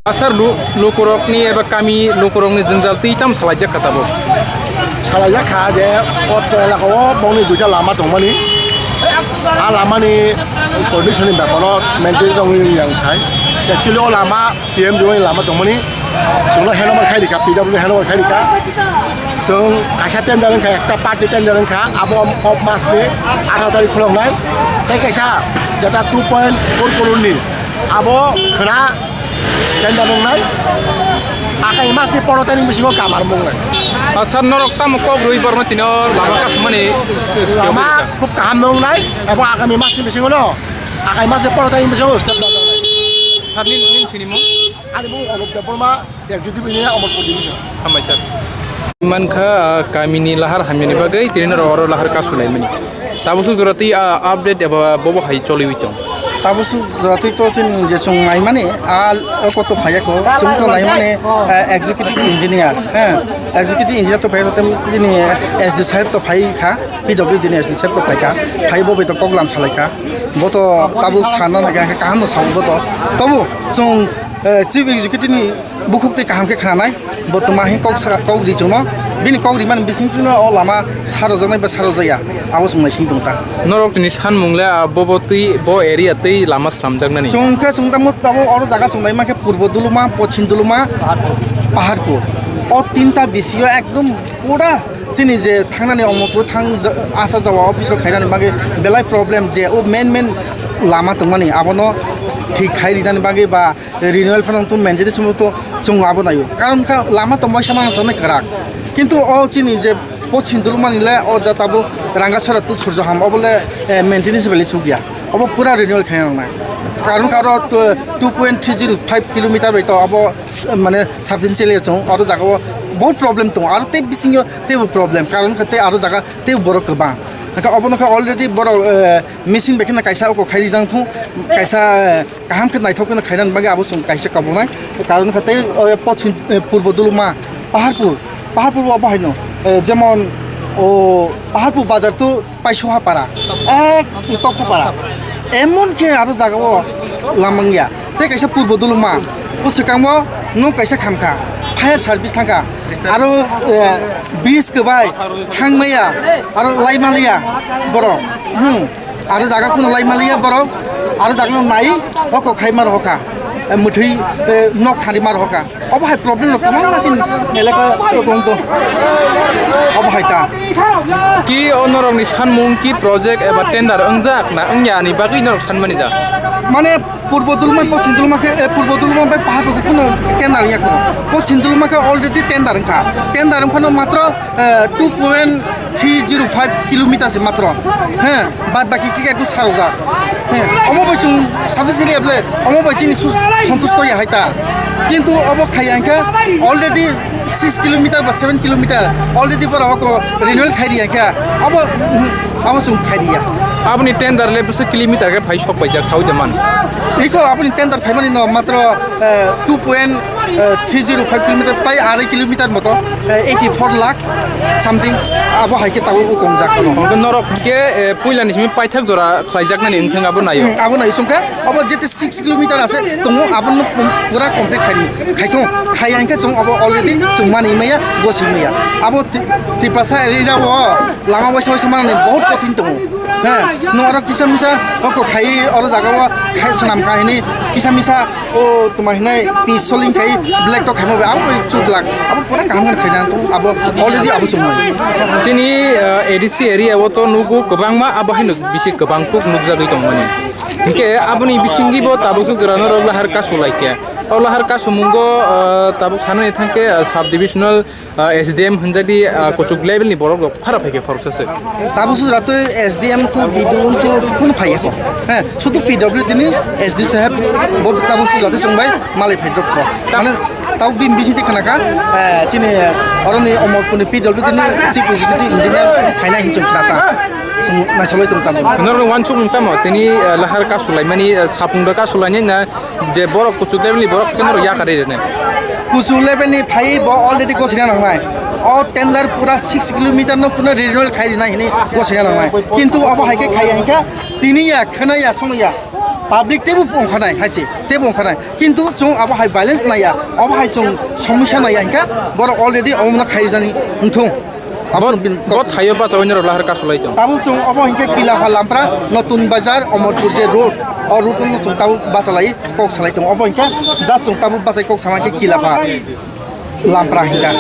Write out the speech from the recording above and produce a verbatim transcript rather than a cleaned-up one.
Asar lu-, lukurokni eba kami lukurokni jwngjal twi tamo salaijak kha tabuk? Salaijak kha je o elaka o bongni duita lama tongmani. A lamani condition ni beparo maintenance wngwi wng yang sai. Actually o lama P M G ni lama tongmani. Chwngno handover khai rikha, P W ni handover khai rikha. Chwng kaisa tender wngkha, ekta party tender wngkha, abo o masni atharo tarik khuloknai. Tei kaisa jeta two point four crore ni abo khwna tender wngnai. Akai masni pondro tarik bisingo kamar wngnai. Ah, sir, norok tamo kok rwi borno tino lama kasumani? Lama khub kaham wngnai, abo agami masni bisingo no, akai masni pondro tarik bisingo step down wngnai. Sir, nin, nin sini mung? Ani mung Anup Debbarma. Executive Engineer, Amarpur Division. Hambai sir. Mankha, ah, kamini lahar hamyani bagwi tini norok oro lahar kasu laimani. Tabuk suk jora twi, ah, update eba bobo hai choliwi tong? Tabuk suk jora twi to chini je chwng naimani, ah, o koto phaiya ko, chwng to naimani, ah, executive engineer, eh, executive engineer to phaiya ko, chini S D saheb to phai kha, P W D ni S D saheb to phai kha, phai bo bai to koklam salai kha, bo to tabuk sana nai kha, kaham no sao bo to, tobu chwng, eh, chief executive ni bukhuk tei kaham khe khnanai, bo twma hin kok sa, kok ri chwngno, bini kok rimani bising chwngno o lama sarojaknai ba sarojaya, abo chwng naising tong ta. Norok tini sanmung le, ah, bo, bo twi, bo area twi lama slamjaknani? Chwng khe chwng tamo tabuk oro jaga chwng nai mankhe Purbo Duluma, Pochim Duluma, Paharpur. O tinta bisio ekdom pura chini je thangnani Omorpur thang ja-, asa jawa office o khainani bagwi belai problem je o main main lama tongmani abono thik khai rinani bagwi ba renewal phano to maintain chwngno to chwng abo naio. Karon kha lama tongbai sama sana kwrak. Kintu o chini je Pochim Dulumani le o jata bo Rangasora to Surjoham obo le, eh, maintenance bele sugya. Obo pura renewal khaina nangnai. Karon kha oro to two point three zero five kilometer bai to obo s-, mane substantially chwng oro jaga o bahut problem tongo. Aro tei bisingo teibo problem. Karon kha tei aro jaga tei borok kwbang. Hwnkhe obono kha already borok, eh, machine bai kheno kaisa oko khai rijak thung, kaisa, eh, kaham khe naithok kheno khainani bagwi abo chwng kaisa kabunai. Karon kha tei, o, Pochim, eh, Purbo Duluma, Paharpur, Paharpur bo abo haino, eh, jemon, o, Paharpur bazar to Paisoha para, ek Toksa para. Emon khe aro jaga o lamang ya. Tei kaisa Purbo Duluma, o swkango nok kaisa khamkha, fire service thangkha, aro, eh, bridge kwbai thangmaya, aro laimaliya borok. Hmm. Aro jaga kuno laimaliya borok, aro jaga no nai, oko khai mar hoka, eh, mwthwi, eh, nok khari mar hoka. Obo hai problem rok kwbangma chini elaka o tong tong. Obo hai ta. Ki o norok ni sanmung ki project eba tender wngjak na wngya ni bagwi norok sanmani da? Mane Purbo Dulma, Pochim Dulma khe, eh, Purbo Dulma bai Paharpur khe kuno tender ya kuno. Pochim Dulma khe already tender wngkha. Tender wngphano matro, eh, two point three zero five kilometer se matro. He, bad baki khe ekdum sarojak. He, omo bai chwng sufficiently able, omo bai chini sus-, santusto ya hai ta. Kintu obo khaiya hwnkhe already six kilometer ba seven kilometer already borok oko renewal khai riya khe abo, mhm, abo chwng khai riya. Aboni tender le bwswk kilometer khe phai sok paijak saui de man? Iko aboni tender phaimani no matro, eh, two point three zero five kilometer, prai arai kilometer moto, eh, eighty four lakh something abo hai khe tabuk o kongjak. Hwnkhe norok hwnkhe, eh, puila ni simi paithak jora khlaijaknani wngthang abo naio. Hmm, abo naio chwngkha. Obo jete six kilometer ase tongo, abono pum-, pura complete khai, khaithung. Khai hwnkhe chwng obo already chwng mani maya, gosi maya. Abo Ti-, Tiprasa area o lama waisa waisa manani bahut kothin tongo. He, no oro kisa misa oko khai oro jaga o khai swnam kha hini kisa misa o tuma hinai pi soling khai black to khaima bai abo bai chuk lak. Abo pura kaham khe khaina tongo. Abo already abo chwng mani. Chini, uh, A D C area o to nugo kwbangma abo haino bisi kwbang kuk nukjagwi tongmani. Hinkhe aboni bisingo bo tabuk jora norok lahar kasu laikha. O lahar kasu mungo, ah, tabuk sanani thangkhe, ah, sub divisional, ah, S D M hinjakdi, ah, kuchuk level ni borok rok phara phaikhe khoroksa se. Tabuk sujratwi S D M to B D O to kunu phaikhe kho. He, sudu P W D ni S D saheb bo tabuk sujratwi chwngbai malai phaidrop kho. Mane tabuk bini bisingtwi khnakha, eh, chini oroni Omorpurni P W D ni Chief Executive Engineer phainai hinwi chwng khnata. Chwng naisolwi tong tabuk. Norok wansuk tamo tini, eh, lahar kasu laimani, eh, sapung da kasu lainai na je borok kuchuk level ni borok khe norok yakarwi rwnai. Kuchuk level ni phai bo already gosina nangnai. O tender pura six kilometer no pura renewal khai rinai hini gosina nangnai. Kintu abo hai khe khai hingkha tini ya khna ya sono ya. Public teibo ongkhanai hai se, teibo ongkhanai. Kintu chwng abo hai balance naiya, abo hai chwng somosya naiya hinkha, borok already omono khaijani wngthung. Abo Bo, bini bo kok. Thaio bachawi norok lahar kasulai tong. Tabuk chwng obo hinkhe Kilapha Lampra, Notun Bazar, Omorpur je road, o road no chwng tabuk bachalai kok salai tongo. Obo hinkhe just chwng tabuk bachai kok sama khe Kilapha Lampra hinkha.